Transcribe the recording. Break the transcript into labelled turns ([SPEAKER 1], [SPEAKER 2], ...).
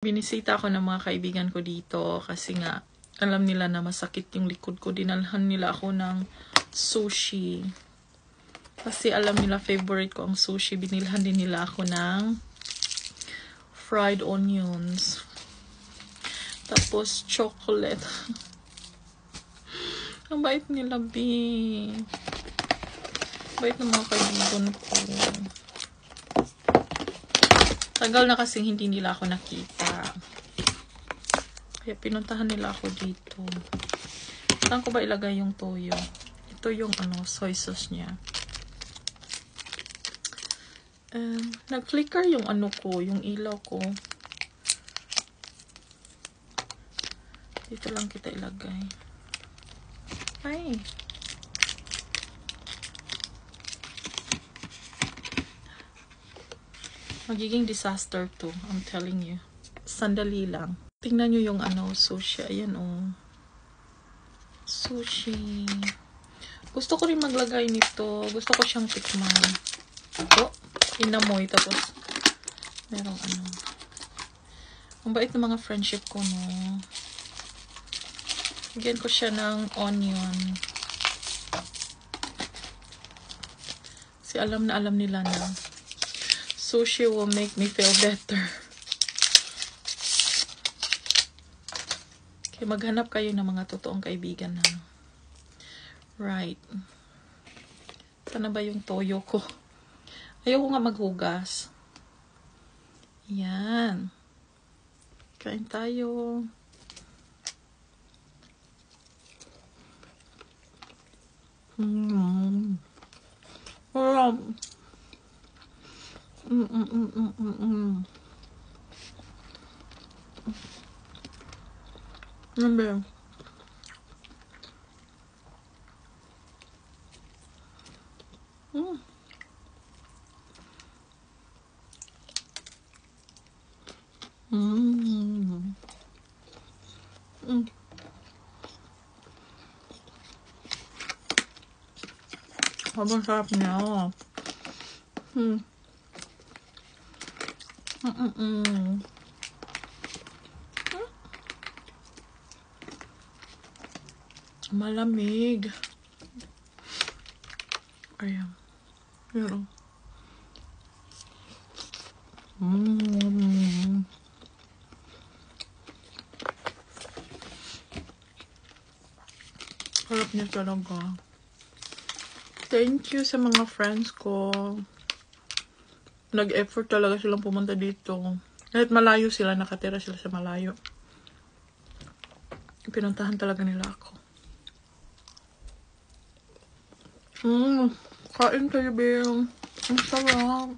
[SPEAKER 1] Binisita ako ng mga kaibigan ko dito kasi nga alam nila na masakit yung likod ko. Dinalhan nila ako ng sushi. Kasi alam nila favorite ko ang sushi. Binilhan din nila ako ng fried onions. Tapos chocolate. Ang bait nila, B. Bait ng mga kaibigan ko. Tagal na kasing hindi nila ako nakita. Kaya pinuntahan nila ako dito. Saan ko ba ilagay yung toyo? Ito yung soy sauce niya. Nag-flicker yung yung ilaw ko. Dito lang kita ilagay. Ay. Magiging disaster to. I'm telling you. Sandali lang. Tingnan nyo yung sushi. Ayan sushi. Gusto ko rin maglagay nito. Gusto ko siyang tikman. Ito. Inamoy. Tapos, merong Ang bait ng mga friendship ko, no. Bigyan ko siya ng onion. Kasi alam nila na sushi will make me feel better. Okay, maghanap kayo ng mga totoong kaibigan na. Right. Sana ba yung toyo ko? Ayoko nga maghugas. Yan. Kain tayo. Wow. Number. Sobrang sarap niya. Malamig. Ayan. Pero. Sarap niya talaga. Thank you sa mga friends ko. Nag-effort talaga silang pumunta dito. Kahit malayo sila, nakatira sila sa malayo. Pinuntahan talaga nila ako. Kain kayo, Bing. Ang sarap.